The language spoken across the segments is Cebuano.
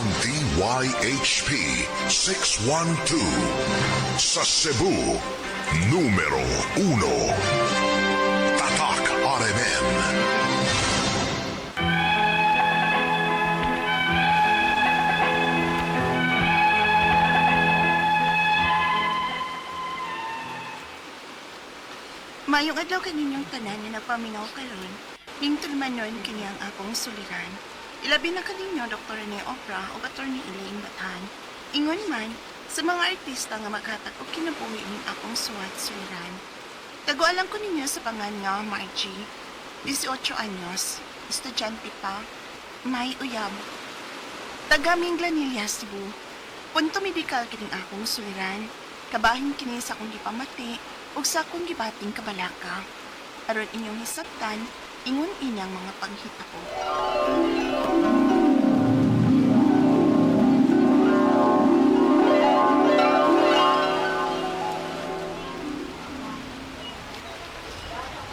Ang DYHP 612 sa Cebu, numero 1. Tatak RMN. Mayong adlaw kaninyong tanan nga nagpaminaw karon, hingtulmanon kini ang akong suliran. Ilabi na kaninyo Dr. Rene Opra ug Attorney Elaine Bathan. Ingon man sa mga artista nga maghatag og kinabuhi ning akong suwat suliran. Tagualan ko ninyo sa pangan nga Margie, 18 anyos, estudyante pa, may uyab. Taga Minglanilla, Cebu. Punto medikal kining akong suliran. Kabahin kini sa akong gipamati ug sa akong gibating kabalaka. Aron inyong hisabtan, ingon inyang mga panghitabo.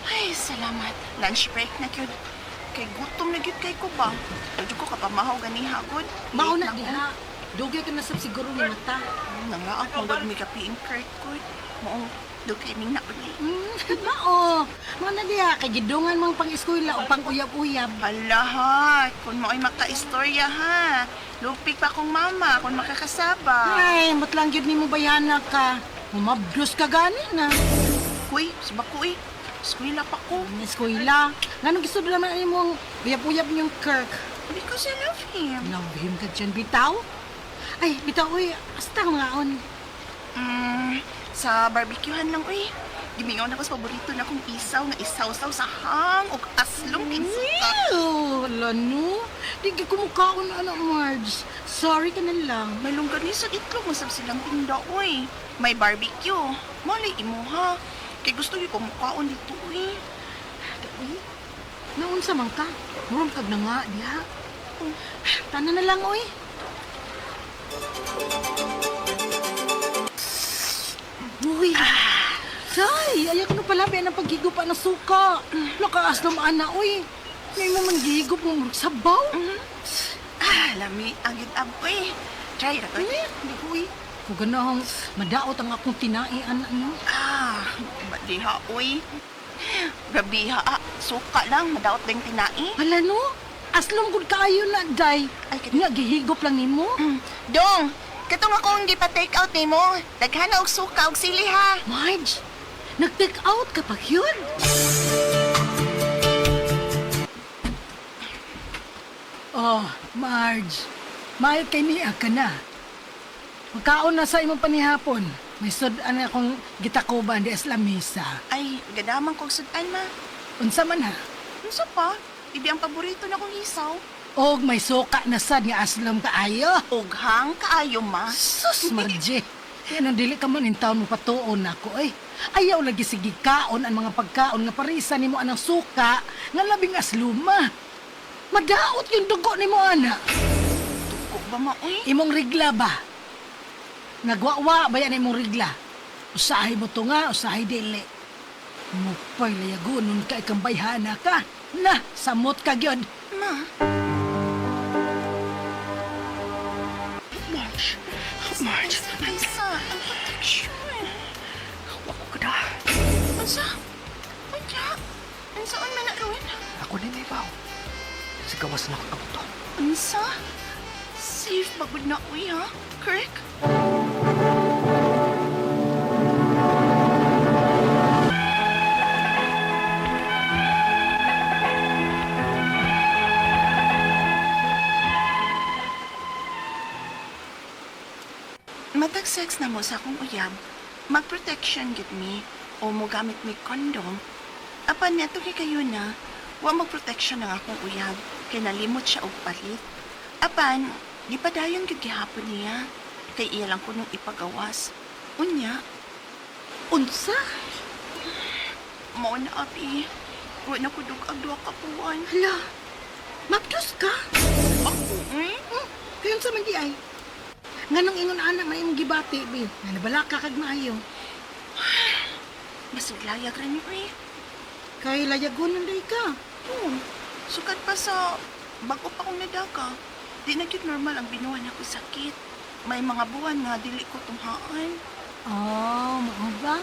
Ay, salamat. Lunch break na gyud. Kay gutom na gyud kay ko ba? Medyo ko kapamahaw gani hagod. Mao Late na ko. diha. Dugay ka na sab siguro ni mata. Nanglaag mo gud mi kapiing Kurt gud. Moong dugay ming nauli. Mao. Mao na diha kay gidungan mang pang-eskwela o pang uyab-uyab. Hala ha, kung mo ay makaistorya ha. Lupik pa kong mama kung makakasaba. Ay, mutlang gyud nimo bayana ka. Mumabdos ka gani na. Kuy, suba ko eh. Eskwela pa ko. Ang eskwela. Nganong gusto naman imong uyab-uyab niyong Kirk? Because I love him. Love him ka dyan, bitaw. Ay, bitaw, uy, asta nga on. Sa barbecuehan lang uy. Gimingaw na ko sa paborito na kong isaw nga isaw-saw sa hang ug aslong kinsuka. Ew, ala no. Di ka kumukaon ana, Marge. Sorry ka na lang. May longganisa itlog masab silang tinda uy. May barbecue. Malay imo ha. Kay gusto gyud ko mukaon dito uy. Uy, naunsa man ka? Murom kag na nga diha. Tanan na lang, uy. Uy. Say, ayaw ko na pala ba ng paghigup ng suka. Lakaas na maana, uy. May mo man gihigup mo murag sabaw. Ah, lami ang gid ab uy. Try ra to. Ay, hindi ko, uy. Kung ganahong madaot ang akong tinai, anak no. Ah, diha uy. Grabe ha, ah, suka lang madaot ding tinai. Hala no, aslong gud kaayo na, day. Ay, kani- Nga, gihigop lang nimo. Dong, katong akong gipa-take out nimo. Daghan na og suka og sili ha. Marge, nag-take out ka pa yun. Oh, Marge, maayo kay niya ka na. Magkaon na sa imong panihapon. May sud-an akong gitakuban di sa lamisa. Ay, gadaman kog sud-an ma. Unsa man ha? Unsa pa? Ibi ang paborito na kong isaw. Og may suka na sad nga aslom kaayo. Ughang kaayo ma. Sus, Marge. Yan ang dili ka man in town mo patuon ako eh. Ayaw lagi sige kaon ang mga pagkaon nga parisa nimo anang suka nga labing asluma. Madaot yung dugo nimo ana. Dugo ba ma uy? Imong rigla ba? Nagwawa ba yan imong rigla? Usahay mo to nga, usahay dili. Mupay layagunon ka ikang bayhana ka. Na, samot ka gyud. Ma. Marge, Marge, Isa, ang protection. wako ka na. Unsa? Unsa? Unsaon man na ron? Ako na may baw. Sa gawas na akong kabuto. Unsa? Safe ba gud na uy ha? Kirk? Matag sex na mo sa akong uyab, mag-protection gid mi o mo gamit mi condom. Apan neto kay kayo na, wa mag-protection ang akong uyab kay nalimot siya og palit. Apan, di pa dayon gid gihapon niya kay iya lang kunong ipagawas. Unya, Unsa? mao na abi. Wa na ko dug-ag duha ka buwan. Hala, mabdos ka? Ako, eh? Kayon sa man di ay. Nganong ingon anak man imong gibati, bi. Nga nabalaka kag maayo. Masuglayag ra ni uy. Kay layagonon day ka. Oo, sukad pa sa bago pa kong nadaka. Di na gyud normal ang binuan ako sakit. May mga buwan nga dili ko tunghaan. Oh, mao ba?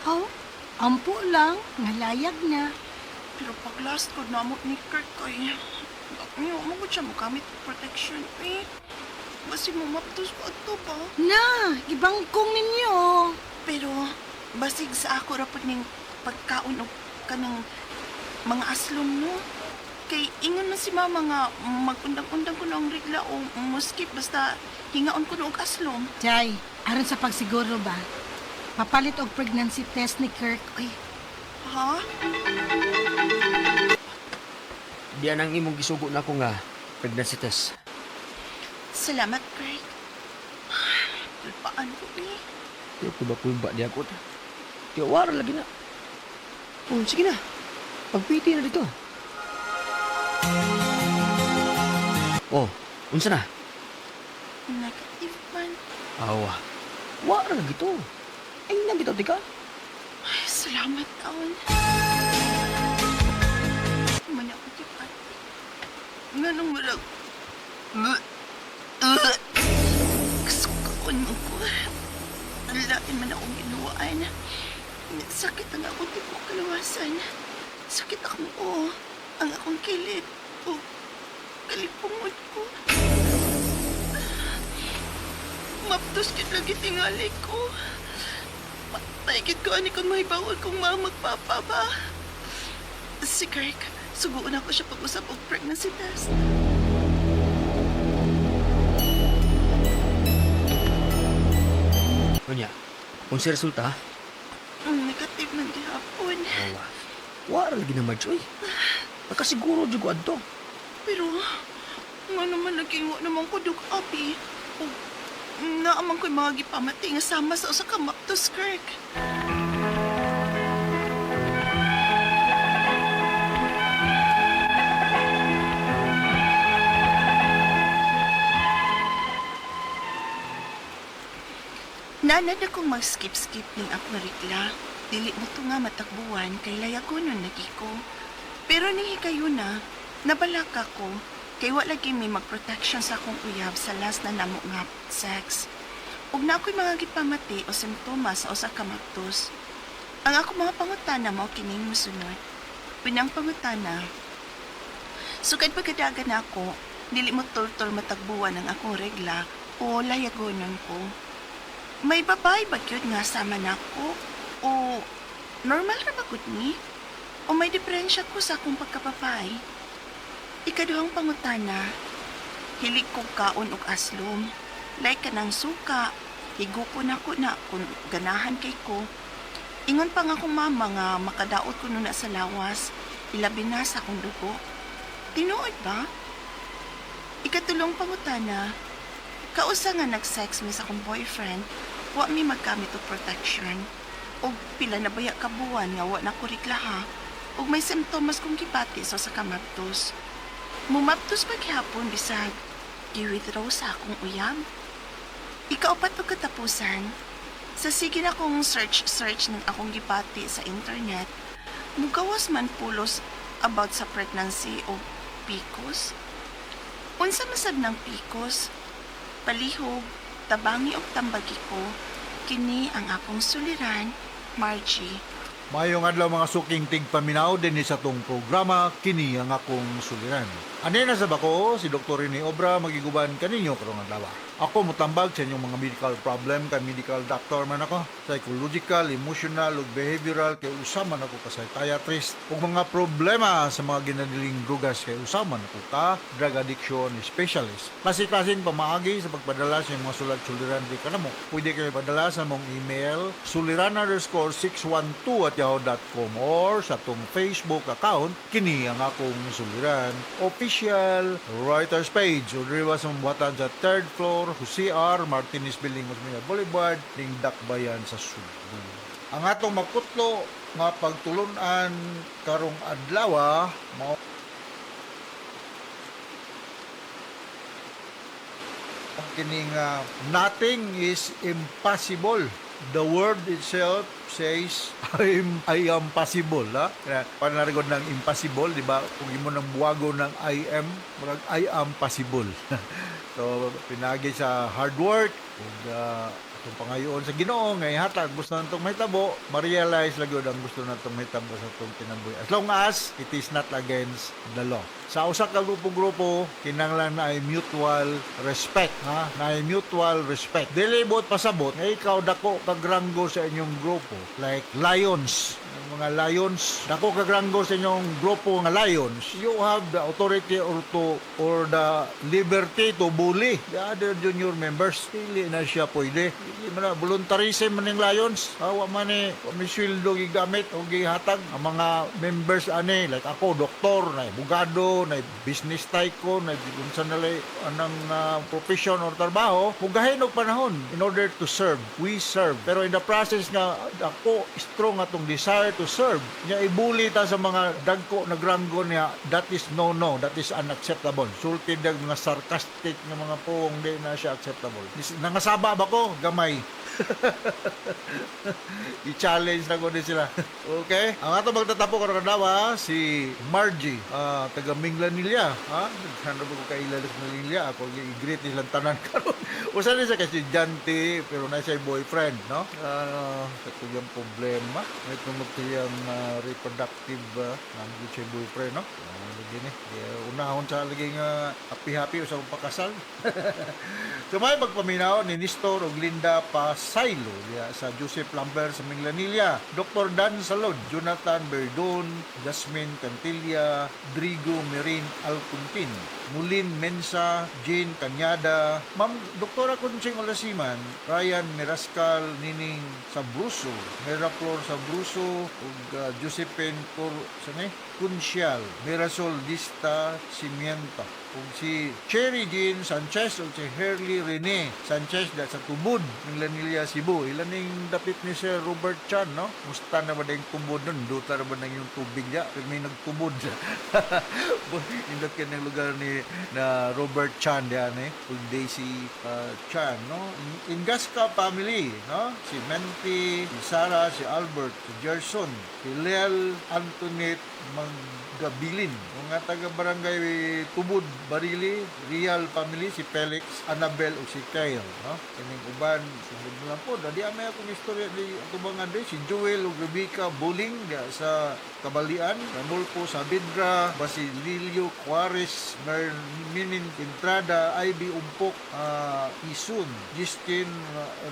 Oh, ampo lang, ngalayag na. Pero pag last ko namo ni Kirk kay niyo mo ko siya mogamit og protection eh. Basi mo maptos ko ato ba? Na, ibangkong ninyo. Pero basig sa ako ra pud ning pagkaon og kanang mga aslom no. Kay ingon man si mama nga magundang-undang ko ang regla o muskip basta hingaon ko og aslom. Jay, aron sa pagsiguro ba? Papalit og pregnancy test ni Kirk. Uy, Ha? Diyan ang imong gisugo na ako nga pregnancy test. Salamat, Kirk. Tulpaan ko eh. Di ko ba kulba di ako ta. Di wara lagi na. Oh, sige na. Pagpiti na dito. Oh, unsa na? Negative man. Awa. Wara lagi to. Ay, nang gito tika. Ay, salamat taon. Man ako di pati. Nga nung murag... Kasukakon mo ko. Ang lain man akong ginuwaan. Sakit ang akong tibok kalawasan. Sakit akong oo. Ang akong kilid. O kalipungon ko. Maptos kit lagi tingali ko. Patay ko ani kung may bawal kong mamagpapa ba. Si Kirk, suguon ako siya pag-usap og pregnancy test. Unya. Unsa resulta? Negative man gihapon. Awa. Wara lagi na Marge, oy. Nakasiguro jud ko adto. Pero, nga naman naging wa naman ko dug abi. O, naaman ko'y mga gipamati nga sama sa usa ka maptos, Kirk. Nanad akong mag-skip-skip ning akong regla. Dili mo to nga matakbuhan kay layagonon lagi ko. Pero ning hikayuna, nabalaka ko kay wa lagi may mag-protection sa akong uyab sa last na namo nga sex. Ug na ako'y mga gipamati o simptomas sa usa ka maptos. Ang ako mga pangutana mao kining mosunod. Unang pangutana, sukad pagkadagan ako, dili mo tultol matagbuan ang akong regla o layagonon ko. May babae ba gyud nga sama nako? O normal ra ba gud ni? O may diferensya ko sa akong pagkapapay? Ikaduhang pangutana, hilig kog kaon og aslom. Like kanang suka, higupon ako na kung ganahan kay ko. Ingon pa nga akong mama nga makadaot ko nuna sa lawas, ilabi na sa akong dugo. Tinuod ba? Ikatulong pangutana, kausa nga nag-sex mi sa akong boyfriend, wa mi magkamit og protection. Og pila na baya ka buwan nga wa na ko reklaha, og may simptomas kong gibati sa sa kamaptos. Mumaptos paghapon bisag, gi-withdraw sa akong uyab. Ikaupat og katapusan, sa sige na kong search-search ng akong gibati sa internet, mugawas man pulos about sa pregnancy o PCOS. Unsa masab ng PCOS? Palihog, tabangi og tambagi ko, kini ang akong suliran, Margie. Mayong adlaw mga suking tigpaminaw dinhi sa tong programa kini ang akong suliran. Ani na sa bako si Dr. Rene Obra magiguban kaninyo karong adlaw. Ako motambag sa inyong mga medical problem kay medical doctor man ako, psychological, emotional ug behavioral kay usa man ako ka psychiatrist ug mga problema sa mga ginadiling drugas kay usa man ako ka drug addiction specialist. Klase-klaseng pamaagi sa pagpadala sa inyong mga sulat suliran di kanamo. Pwede kayo padala sa mong email suliran_612@yahoo.com or sa atong Facebook account kini ang akong suliran official writers page o diri sa buhatan sa third floor Jose R. Martinez Building, Osmeña Boulevard, ning Dakbayan sa Subo. Ang atong makutlo nga pagtulunan karong adlaw mao kining nothing is impossible. The word itself says I am possible, ha? Kaya panarigod ng impossible, di ba? Kung imo nang buwago ng I am, murag I am possible. So pinagi sa hard work ug atong pangayoon sa Ginoo nga ihatag gusto natong mahitabo, ma-realize lang gyud ang gusto natong mahitabo sa atong kinabuhi as long as it is not against the law. Sa usa ka grupo-grupo, kinahanglan na ay mutual respect, ha? Na ay mutual respect. Dili buot pasabot nga ikaw dako kag ranggo sa inyong grupo, like lions, ang mga lions, dako kag ranggo sa inyong grupo nga lions, you have the authority or the liberty to bully the other junior members. Dili na siya pwede. Dili man na voluntarism man ning lions. Ha, wa man ni, wa may sweldo gigamit o gihatag ang mga members ani. Like ako, doktor na, abogado na, business tycoon na, unsa na lay anang profession or trabaho, mugahin og panahon in order to serve. We serve, pero in the process nga ako strong atong desire to serve nya, ibuli ta sa mga dagko nagranggo niya, that is no no, that is unacceptable. Sulti dag mga sarcastic nga mga puong, di na siya acceptable. Nangasaba ba ko gamay, i-challenge na ko din sila. Okay? Ang ato magtatapo karon adlaw, si Margie, taga Minglanilla, ha? Naghan ba ko kaila sa Minglanilla? Ako i-greet nilang tanan karon. Usa ni sa kasi estudyante pero na siya boyfriend, no? Sa tuyang problema, may tumutiyang reproductive uh, siya boyfriend, no? Lagi ni. Unahon sa lagi nga happy-happy usa kong pakasal. So may pagpaminaw ni Nestor ug Linda Pasaylo diya sa Joseph Lambert sa Minglanilla, Dr. Dan Salod, Jonathan Berdon, Jasmine Cantilla, Drigo Merin Alcuntin, Mulin Mensa, Jane Cañada, Ma'am Doktora Conching Olasiman, Ryan Mirascal, Nining Sabruso, Miraflor Sabruso, ug Josephine Cor sa ni Kunsyal, Mirasol Dista Cimiento, ug si Cherry Jean Sanchez ug si Herly Rene Sanchez da sa Tubod, Minglanilla, Cebu. Ilan ning dapit ni Sir Robert Chan, no? Musta na ba na yung tubod nun? Duta na ba na yung tubig niya? Pero may nagtubod. Indot ka ng lugar ni na Robert Chan diyan eh. Ug Daisy Chan, no? Ingasca family, no? Si Menti, si Sarah, si Albert, si Gerson, si Lel Antoinette Manggabilin. Mga taga barangay Tubod, Barili, Real family, si Felix, Annabel ug si Kyle, no? Kining uban, sunod na lang po. Dadi amay akong istorya di atubangan di si Joel ug Rebecca Buling diya sa Kabalian, Ranulfo Sabidra, Basilio Juarez, Merminin Entrada, Ivy Umpok, Isun, Justin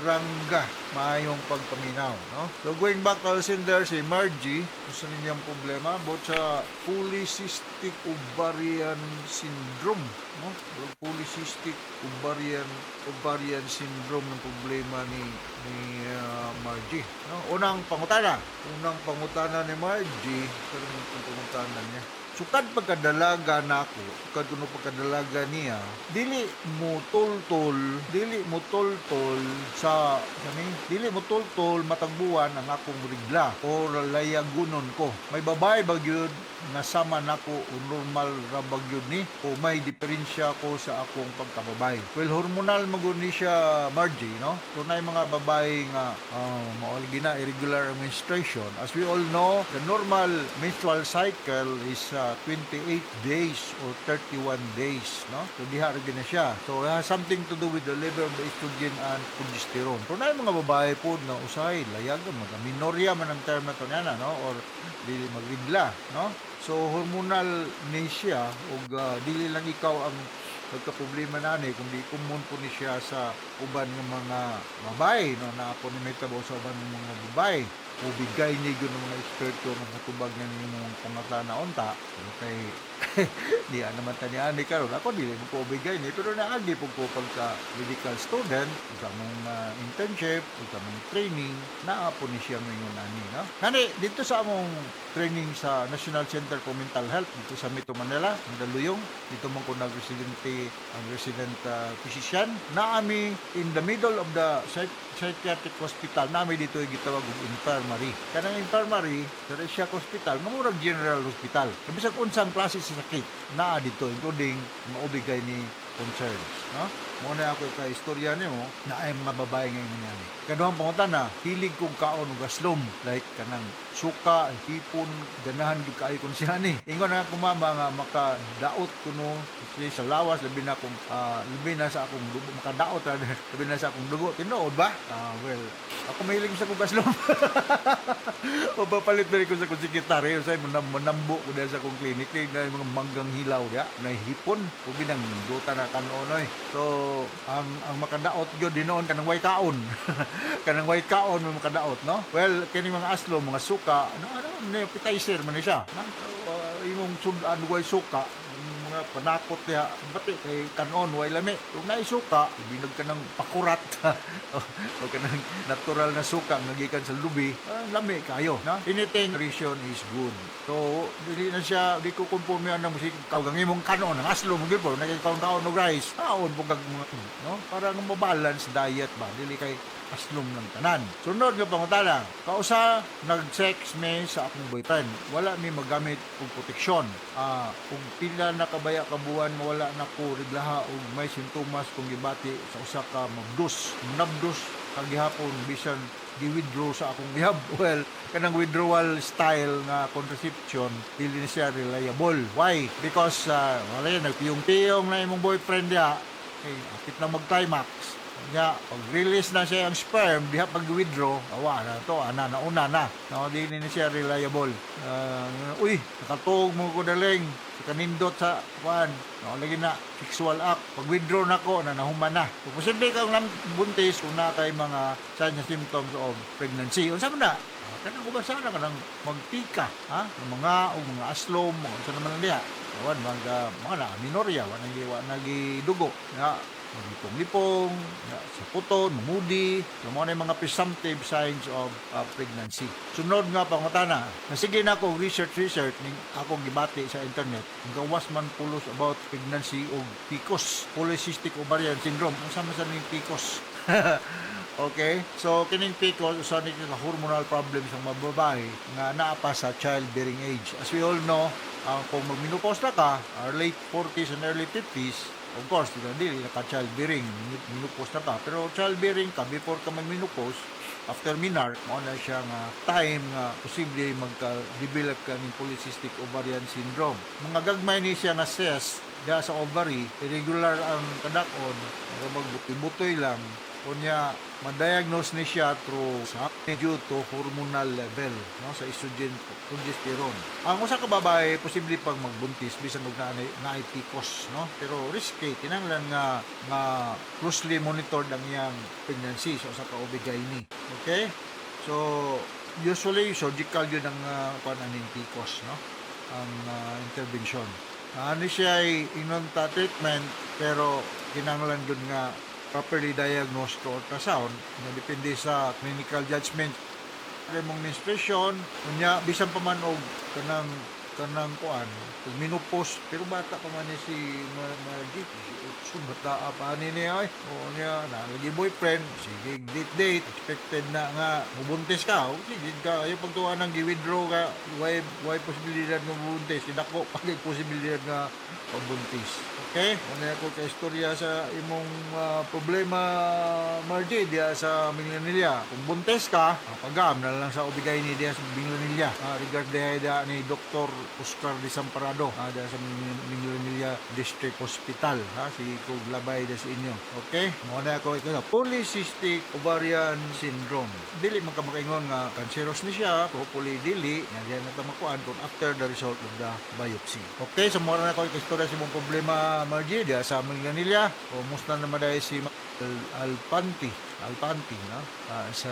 Rangga, maayong pagpaminaw, no? So going back to our sender, si Margie, gusto ninyang problema about sa polycystic ovarian syndrome, no? Polycystic ovarian ovarian syndrome ng problema ni Margie, no? Unang pangutana ni Margie, pero ang pangutana niya, sukad pagkadalaga nako, sukad kuno pagkadalaga niya, dili mo tultol sa kani, dili mo tultol matagbuwan ang akong rigla o layagunon ko. May babae ba gyud nga sama nako o normal ra ba gyud ni o may diferensya ko sa akong pagkababay? Well, hormonal man gud ni siya, Margie, no? So naay mga babae nga mao lagi na irregular menstruation. As we all know, the normal menstrual cycle is 28 days or 31 days, no? So diha ra gyud na siya. So it has something to do with the level of the estrogen and progesterone. So naay mga babae po na usahay layag mag amenorrhea man ang term na to niya na, no? Or dili magrigla, no? So hormonal ni siya ug dili lang ikaw ang nagka-problema na ni kundi common po ni siya sa uban ng mga babae, no? Na po ni may tabo sa uban ng mga babae o bigay ni gyud ng mga eksperto nga katubag na ninyo mga pangatana unta, pero kay di naman ta ni ani karon, ako dili mo ko bigay ni, pero naagi pud ko pagka medical student ug among internship ug among training, naa po ni siya ngayon ani, no? Kani dito sa among training sa National Center for Mental Health dito sa Metro Manila, Mandaluyong, dito man ko nagresidente, ang resident physician naami in the middle of the psychiatric hospital nami dito yung gitawag og infirmary. Kanang infirmary sa siya hospital, mamurag general hospital. Bisag unsang klase sa sakit naa dito, including maubigay ni concerns, no? Mo na ako kay istorya nimo na ay mga babae ngayon nangyari. Kaduhang pangutana, hilig kong kaon og aslom like kanang suka, hipon, ganahan gyud kaayo kon siya ni. Ingon na akong mama nga makadaot kuno siya sa lawas labi na kung labi na sa akong dugo makadaot rather, labi na sa akong dugo. Tinuod ba? Well, ako mahilig sa kong aslom. O papalit na rin ko sa kong sekretaryo sa manambo ko dahil sa akong clinic na yung mga manggang hilaw ya na hipon ug binang duta na kanonoy. So ang makadaot gyud dinoon kanang way kaon. Kanang way kaon may makadaot, no? Well, kini mga aslo, mga suka, ano ano ni appetizer man ni siya. Na, imong sud-an way suka, mga panakot niya, bati kay kanon way lami. Kung naay suka, ibinog ka ng pakurat o kanang natural na suka nga gikan sa lubi, lami kayo, no? Anything ration is good. So, dili na siya, di ko kumpurmi ang musik kagang imong kanon, ang aslo mo gyud po, nagkaon kaon og rice, kaon po kag mga, no? Para nga mabalance diet ba, dili kay aslom lang tanan. Sunod nga pangutana, kausa nag-sex me sa akong boyfriend. Wala mi magamit og proteksyon. Ug pila na kabaya ka buwan nga wala na ko reglaha og may sintomas kung gibati sa usa ka mabdus. Nabdus kagihapon bisan gi-withdraw sa akong rehab. Well, kanang withdrawal style nga contraception dili na siya reliable. Why? Because wala yan, nagpiyong-piyong na imong boyfriend diha. Okay, apit na mag-climax. Nya, pag-release na siya ang sperm, diha pag-withdraw, awa na to, ana na una na. No, dili na siya reliable. Uy, nakatuog mo ko daling sa kanindot sa kuan. No, lagi na sexual act. Pag-withdraw na ko, na nahuman na. Kung posible kang buntis kung na kay mga signs and symptoms of pregnancy. Unsa man na? Kanang uban sana kanang magpika, ha? Ng mga o mga aslom, mga unsa naman lang diha. Awan, mga mga na amenorrhea, wa nagi wa nagidugo. Ya, maglipong-lipong, ya, sa puton, mamudi, so mga na yung mga presumptive signs of pregnancy. Sunod nga pangutana, nasige na ako research research ning akong gibati sa internet, ang gawas man pulos about pregnancy o PCOS, polycystic ovarian syndrome. Unsa man sa ning PCOS? Okay? So, kining PCOS, usa ni ka hormonal problem sa mga babae nga naa pa sa childbearing age. As we all know, kung mag-menopause na ka, or late 40s and early 50s, of course, di ka dili naka-childbearing, menopause na ka. Pero childbearing ka, before ka mag-menopause, after menarche, mao na siya nga time nga posible magka-develop ka ng polycystic ovarian syndrome. Mga gagmay ni siya nga cyst diha sa ovary, irregular ang kadakon, magbutoy-butoy lang. Unya, ma-diagnose ni siya through sa due to hormonal level, no, sa estrogen progesterone. Ang usa ka babae posible pang magbuntis bisan og naay PCOS, no? Pero risky kinahanglan nga nga closely monitored ang iyang pregnancy sa usa ka OB-GYN. Okay? So usually surgical yun ang kuan aning PCOS, no? Ang intervention. Ano siya ay inunta treatment pero kinahanglan gyud nga properly diagnosed to ultrasound na depende sa clinical judgment imong menstruation unya bisan pa man og kanang kanang kuan pag menopause pero bata pa man ni si Margie 18 bata pa ani niya ay o niya na lagi boyfriend sige date date expected na nga mubuntis ka o, sige ka ayo pagtuwa nang gi-withdraw ka why posibilidad nga mubuntis dako pa kay posibilidad nga pabuntis. Okay, ano ako kay istorya sa imong problema Margie diya sa Minglanilla. Kung buntis ka, pagam na lang sa obigay ni diya sa Minglanilla. Regard diya ni Dr. Oscar Desamparado diya sa Minglanilla District Hospital. Ha, si kog labay diya sa inyo. Okay? Mo na ako ito. Polycystic ovarian syndrome. Dili man ka makaingon nga cancerous ni siya, hopefully dili, nga diya na ta makuan kung after the result of the biopsy. Okay, so mura na ako istorya sa imong problema Margie diya sa Minglanilla. O musta naman dahil si Alpanti, Alpanti, no? Sa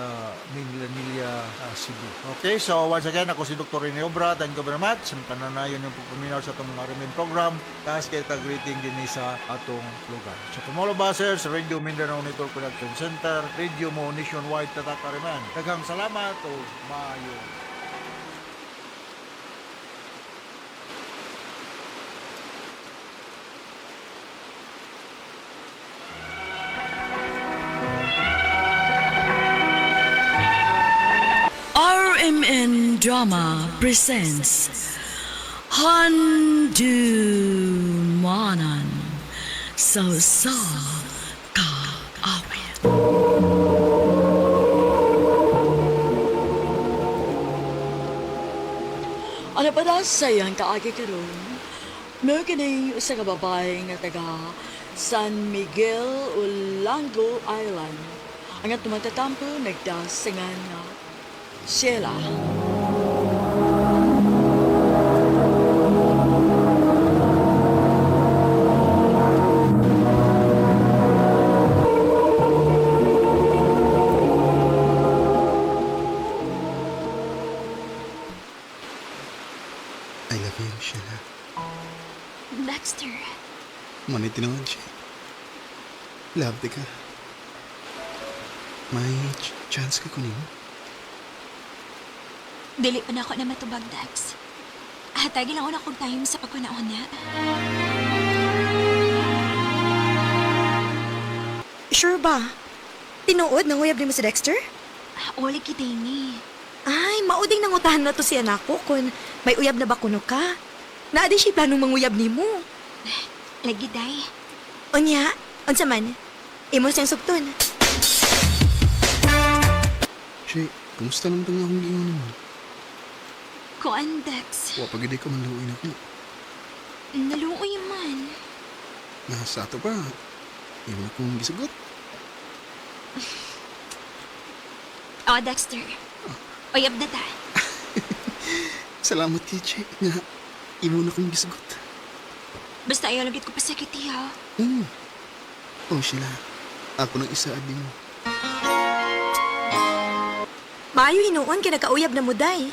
Minglanilla, Cebu. Okay, so once again, ako si Dr. Rene Obra. Thank you very much. Sa kananayon yung pagpaminaw sa atong mga RMN program. Taas kay tag-greeting din sa atong lugar. So, Pumolo Baser sa Radio Mindanao Network Production Center, Radio Mo Nationwide Tatak RMN. Daghang salamat o maayo. RMN Drama presents Handu Manan So Sa Ano pa na sa iyang kaagi karon? Mao kini usa ka babae nga taga San Miguel Olango Island. Ang atong matatampo nagdasingan nga Sheila. I love you, Sheila. Dexter, Manay tinuod siya. Love di ka. May chance ka kunin mo. dili pa na ako na matubag, Dex. Hatagi lang una kong time sa pagkunauna. Sure ba? Tinuod nanguyab nimo si Dexter? Wala kita ini. Ay, mauding nangutahan na to si anak ko kung may uyab na ba kuno ka. Naa din siya planong manguyab nimo. Lagi, day. Unya, unsa man? Imo siyang sugton. Shay, kumusta naman itong akong giingon mo? Kuan, Dex. Wa pag ko man luoy na ko. Naluoy man. Nasa ato pa. Imo na kong gisugot. Oh, Dexter. Uyab na ta. Salamat kay Che. Nga, imo na kong gisugot. Basta ayaw lagit ko pasakiti, ha? Mm. Oh, Sheila. Ako nang isaad mo. Maayo hinuon kay nagkauyab na mo day.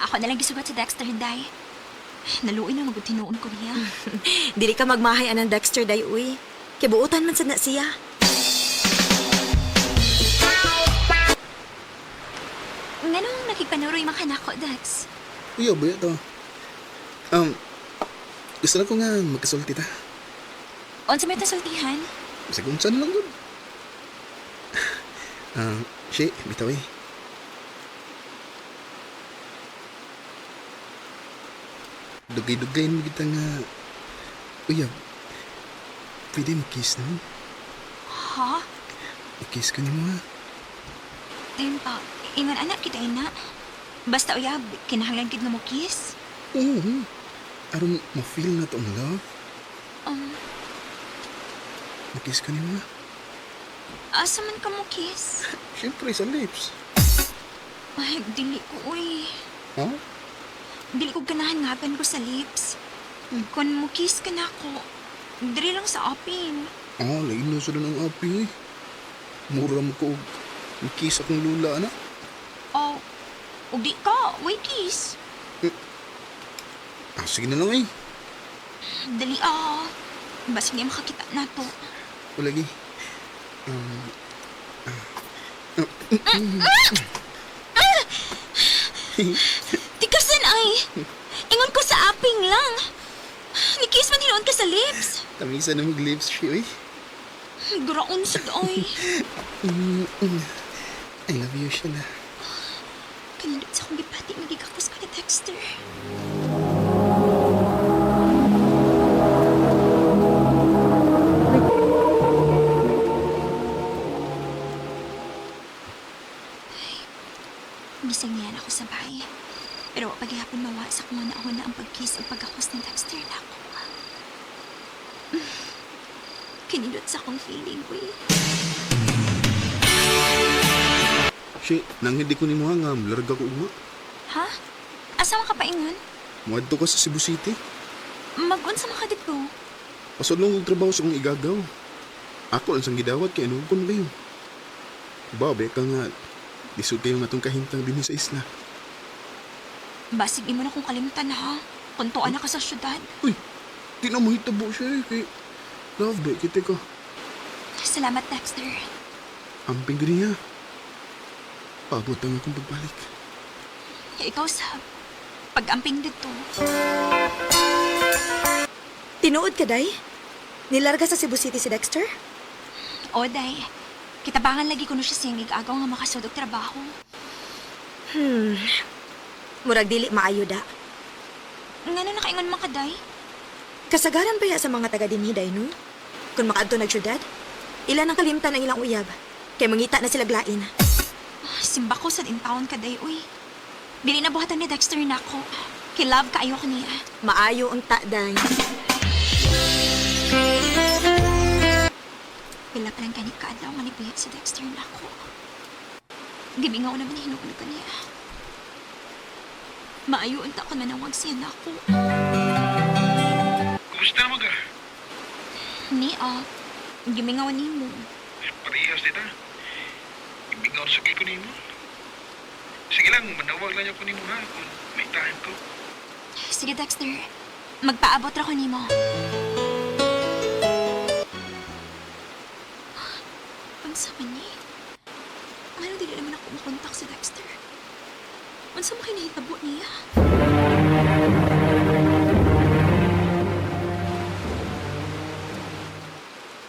Ako na lang gisugat si Dexter, day. Naluoy na magud tinuon ko niya. Dili ka magmahay anang Dexter day uy. Kay buotan man sad na siya. Nganong nakigpanuroy man kanako, Dex? Uy, ba ito? Um, gusto na ko nga magkasulti ta. Unsa may tasultihan? Bisag unsa na lang gud. Ah, Shay, bitaw eh. Dugay-dugay mo kita nga uyab. Pwede mo-kiss na? Ha? I-kiss ka nimo ha. Tempa, ingon anak kita ina. Basta uyab, kinahanglan gid nga mo kiss. Oo. Aron ma-feel na to ang love. Ma-kiss ka nimo ha. Asa man ka mo kiss? Siyempre sa lips. Ay, dili ko, uy. Ha? Dili ko ganahan ngaban ko sa lips. Kung mo kiss ka na ako, diri lang sa aping. Ah, lain na sila ng api eh. Mura mo ko og ma-kiss akong lula, anak. Oh, ug di ka, way kiss. Ah, sige na lang eh. Dali ah. Basig niya makakita na to. O lagi. Um, Tikasan ay! Ingon ko sa aping lang. Ni-kiss man hinuon ka sa lips. Tamisa na mag-lips siya eh. Graon sad ay. I love you, Sheila. Kanindot sa akong gipati, magigakos ka ni Dexter. Ay, Bisag niyan ako sa bahay. Pero paghihapon mawa sa kung na ang pag-kiss o pagkakos ni Dexter na ako. Kinindot sa akong feeling, uy. Shi, nang hindi ko ni mo nga, larga ko ugma. Ha? Asa man ka paingon? Muadto ka sa Cebu City. Mag-unsa man ka dito? Pasudlong kong trabaho sa kong igagaw. Ako lang sang gidawat kay anong kon kayo. Babe ka nga, lisod kayo nga tong kahintang din sa isla. Basig imo na kong kalimtan ha. Kung tuan na ka sa syudad. Uy, di na mahitabo siya eh. Kay, love ba, kita ko. Salamat, Dexter. Amping din niya. Paabot ang akong pagbalik. Ikaw sa pag-amping dito. Tinuod ka day? Nilarga sa Cebu City si Dexter? O, day. Kitabangan lagi ko no siya singig agaw nga makasud og trabaho. Murag dili maayo da. Ngano nakaingon man ka, day? Kasagaran pa ya sa mga taga dinhi day no? Kung makaadto nag syudad, ilan ang kalimtan ang ilang uyab. Kay mangita na sila glain. Simba ko sa in town ka, day, uy. Dili na buhatan ni Dexter nako. Kay love kaayo ko niya. Maayo ang ta, day. Pila pa lang gani kaadlaw nga nibuya si Dexter nako. Gimingaw naman hinuon ko niya. Maayo unta ko manawag siya nako. Kumusta naman ka? Ni ah, gimingaw nimo. Parehas dita. Ibigaw sa ko nimo. Sige lang, manawag lang ako nimo ha kung may time ko. Sige Dexter, magpaabot ra ko nimo. Unsa man ni? Ngano dili naman ako makontak si Dexter? Unsa man kay nahitabo niya?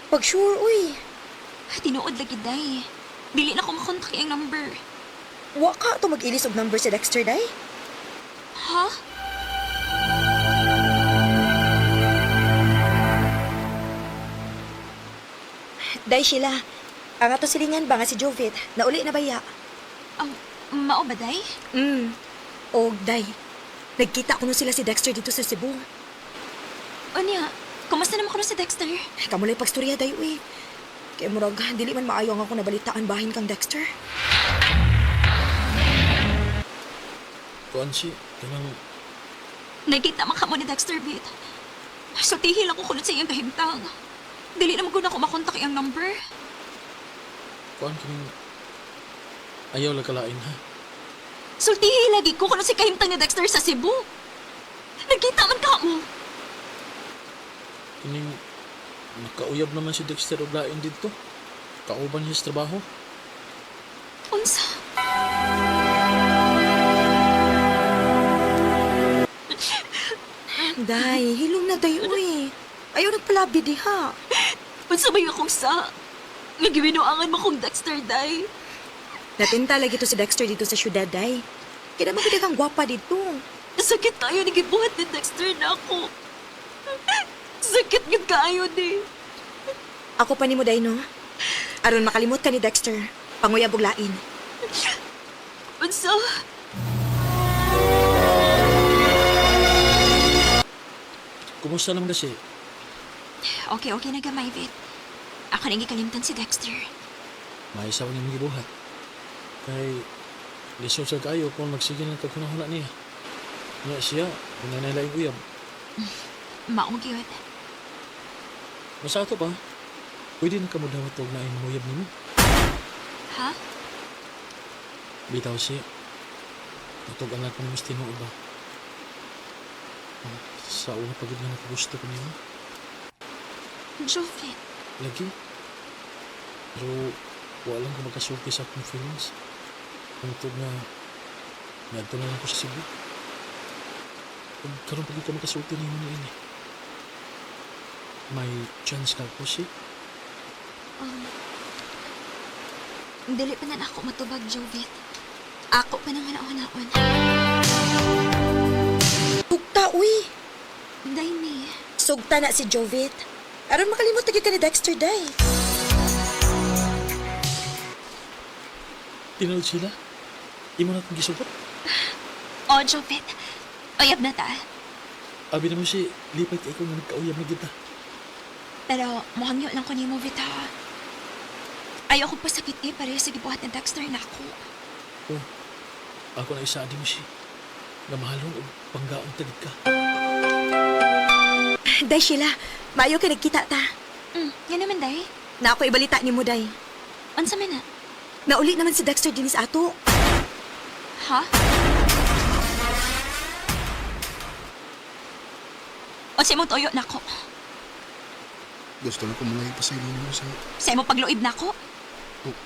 Pag sure, uy. Tinuod lagi day. Dili na ko makontak iyang number. Wa ka to mag-ilis og number si Dexter, day. Ha? Day, Sheila. Ang ato silingan ba nga si Jovit, nauli na baya? Mao ba day? Og, day, nagkita ko sila si Dexter dito sa Cebu. Unya, kumusta naman kuno si Dexter? Kamulay pagstorya, day, uy. Kaya murag, dili man maayo ang ako nabalitaan bahin kang Dexter. Kuan si, kanang Nagkita man kamo ni Dexter, bit. Sultihi lang ko kunot sa iyang kahimtang. Dili naman ko na ako makontak iyang number. kuan kining ayaw lang kalain ha. Sultihi lagi ko kunot sa kahimtang ni Dexter sa Cebu. Nagkita man ka mo. Kining nakauyab naman si Dexter og lain didto. Kauban niya sa trabaho. Unsa? Day, hilom na, day, uy. Ayaw nagpalabi diha. Unsa ba yung akong sa? Nga giwinuangan mo kong Dexter, day. Natinta lagi to si Dexter dito sa syudad, day. Kaya naman kang gwapa dito. Sakit kayo ni gibuhat ni Dexter na ako. Sakit gyud kaayo ni. Ako pa nimo, day, no? Aron makalimot ka ni Dexter. Panguyab og lain. Unsa? Kumusta naman kasi? Okay, okay na gamay, Vit. Ako nang gikalimtan si Dexter. May isa ko niyang gibuhat. Kay lisod sa kayo kung magsige lang kag hunahuna niya. Nya siya, kung na laing uyab. Maong gyud. Masa ato pa, pwede na ka mo dawat og nain muyab nimo. Ha? Bitaw siya. Natug anak ko nimo sa tinuod ba? Ah, sa una pagid nga nakagusto ko nimo. Jovit. Lagi. Pero wala lang ko magkasulti sa akong feelings. Tungtog nga ngadto na lang ko sa Cebu. Ug karon pagid ka makasulti nimo ni ini. May chance ka ko siya. Dili pa na ako matubag, Jovit. Ako pa nang hanaon-naon. Tugta, uy. Day ni. Sugta na si Jovit. Aron makalimot na gyud ka ni Dexter, day. Tinuod sila. Imo na akong gisugot. Oh, Jovit. Uyab na ta. Abi na mo si lipay kay ko nga nagkauyab na kita. Pero mukhang yun lang ko nimo, Vit, ha? Ayaw ko pasakit eh, pareho sa gibuhat ni Dexter na ako. Oh, ako na isa mo si. Nga mahalon og panggaong tagid ka. Day, Sheila. Maayo kay nagkita ta. Nga naman, Day. Na ako ibalita nimo, day. Unsa man na? Nauli naman si Dexter dinis ato. Ha? O sa imong tuyo nako. Gusto na ko mga ipasaylo nimo sa Sa imong pagluib nako. Oh.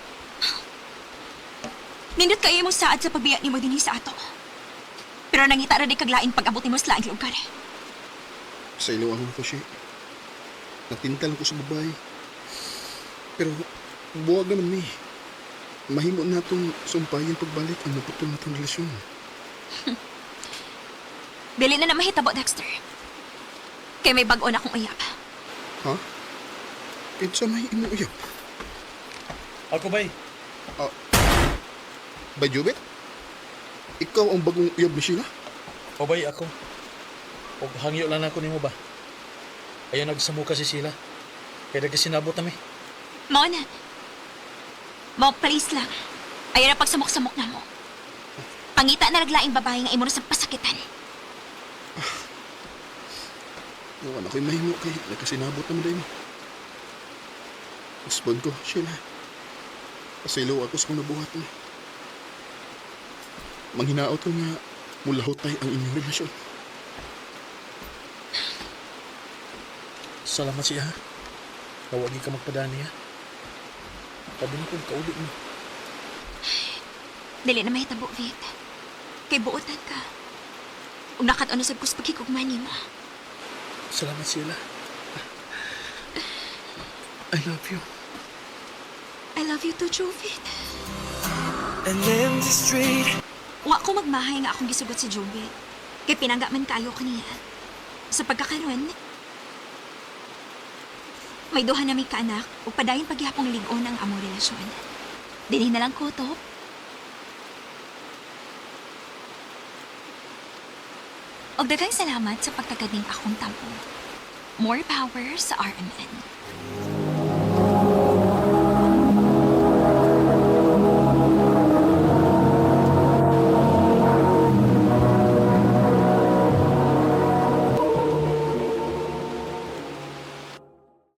Nindot kayo imong saad sa pagbiya nimo dinhi sa ato. Pero nangita ra di kaglain pag abot nimo sa laing lugar. sa ilo ang ko siya. Natintal ko sa babae. Pero buwag naman ni. Mahimo na itong sumpayin pagbalik ang naputol na itong relasyon. Dili na na mahitabo, Dexter. Kay may bag-o na akong uyab. Ha? Kahit sa may imo uyab. Ako bay. By Jubit? Ikaw ang bagong uyab ni Sheila? Pabay ako. Og hangyo lang ako nimo ba? Ayaw nagsamo kasi sila. Kaya nagkasinabot nami. Mao na. Mao, please lang. Ayaw na pagsamok-samok na mo. Pangita na naglaing babae nga imo na sa pasakitan. Iwan ako'y mahimo kay nagkasinabot naman dahil mo. Usbon ko, Sheila. Pasaylo ako sa kong nabuhat mo. Manghinaot ko nga mulahotay ang inyong relasyon. Salamat siya. Ha. Tawagi ka magpadani ha. Tabi na kong kauli mo. Dili na mahitabo, Vic. Kay buotan ka. Ug nakat-on na sad ko sa pagkikugma nimo. Salamat Sheila. I love you. I love you too, Jovit. An empty street. Wa ko magmahay nga akong gisugot si Jovit. Kay pinangga man kaayo kaniya. Sa pagkakaron, may duha na may kaanak ug padayon paghihapong lig-on ang among relasyon. Dinhi na lang ko, Top. Og daghang salamat sa pagtagad ning akong tampo. More power sa RMN.